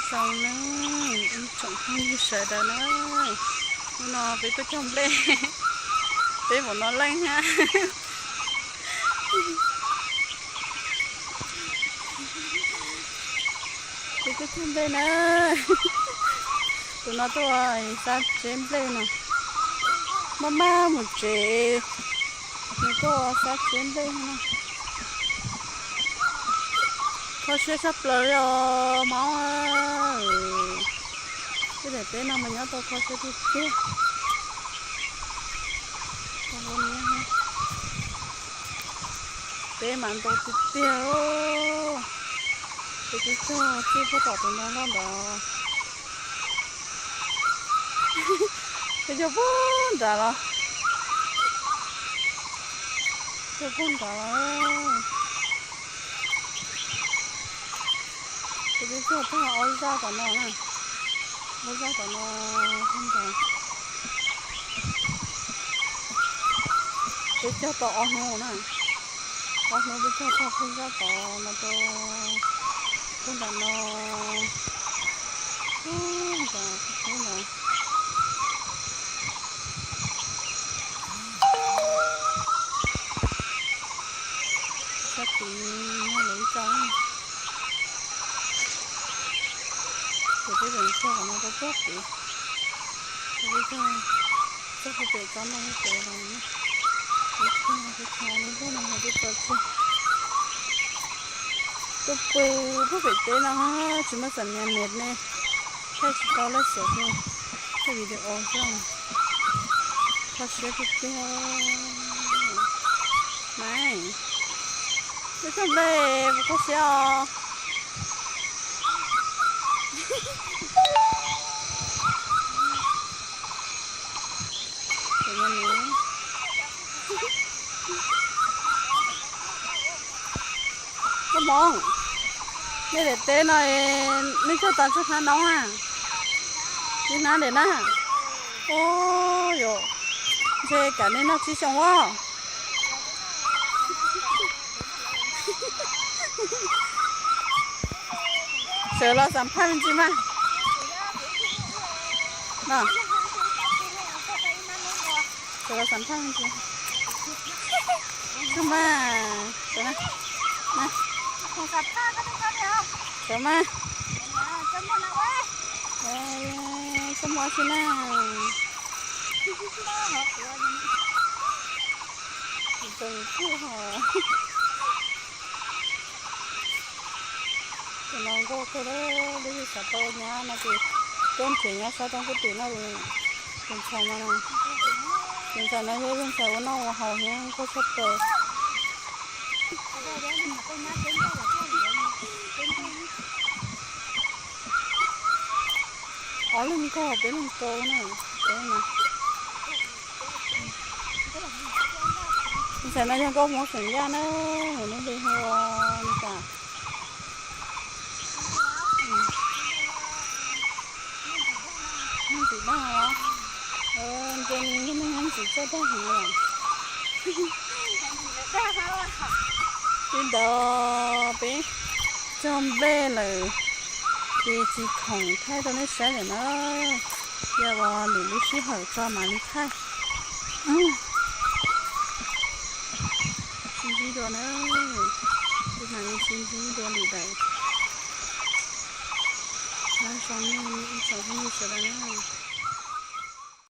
Zoo na, ib tsoom phooj ywg sawv daws na, hnub no peb tuaj cog nplej, peb npaum no leej hab. Peb tuaj cog nplej na, tus no tuaj xa tsev nplej no, maj maj mus tsev, nws tuaj xa tsev nplej no. Kho siab tshaj plaws li os Hmoob. Tej daim teb no mas nyob tau kho siab tiag tiag. Teb mas ntau tiag tiag. Peb twb cog txij puag tom tus ntoo loj ntawd, peb cog puag nrad los, cog puag nrad los. Kuv twb cog tag ob zaj tom no na, ob zaj tom no, puag nrad. Peb cog tau ob hnub na, ob hnub peb cog tag puag zaj tom no rau puag nram no, puag nram, puag nram. Sab tid nyob lawv ib tsoom, ces peb yeej cog qhov no rau puag tid, peb cog txog puag pem tsob ntoo puag pem los, peb cog, peb cog lub ntuj no mas twb txog txiag. Tuaj pw puag pem teb no tsis muaj xam nias net ne, thaij tsis tau laj xim, thaij video xwb. Kho siab tiag tiag. Maiv, wb cog nplej puas kho siab os? Koj Hmoob, nej daim teb no nej cog tas tsis hnab noob na? Tsis hnab daim na. Ua yom, ntshe kam nej noj tsib xyoo as. Sawv los xam phaj me ntsis mas. Sawv los xam phaj me ntsis. Sawv mas, sawv mas. Sawv mas. Koj muaj tsi na? Tus no nkauj kawg li, xav tau nyab no ces tuaj nrhiav nyab sab roob kub tim no. Tus ntxhais no, tus ntxhais no yog tus ntxhais ua noj ua haus heev, nkauj tshaj plaws. Ob leeg nkauj peb leeg rau na, peb na. Tus ntxhais no yog nkauj Hmoob Xeem Yaj na, hu nub li hu li cas. Nyob tim Daj os, nce nyob nyob ntsis txoj dag heev os. Li ntawd peb cog nplej lawm, ces tsis khoom thaij rau nej saib lawm na. Yog ua lwm lub sij hawm tso mam li thaij. Sib ntsib dua na, tus mam li sib ntsib dua lwm daim. Nyob zoo nej ib tsoom phooj ywg sawv daws na.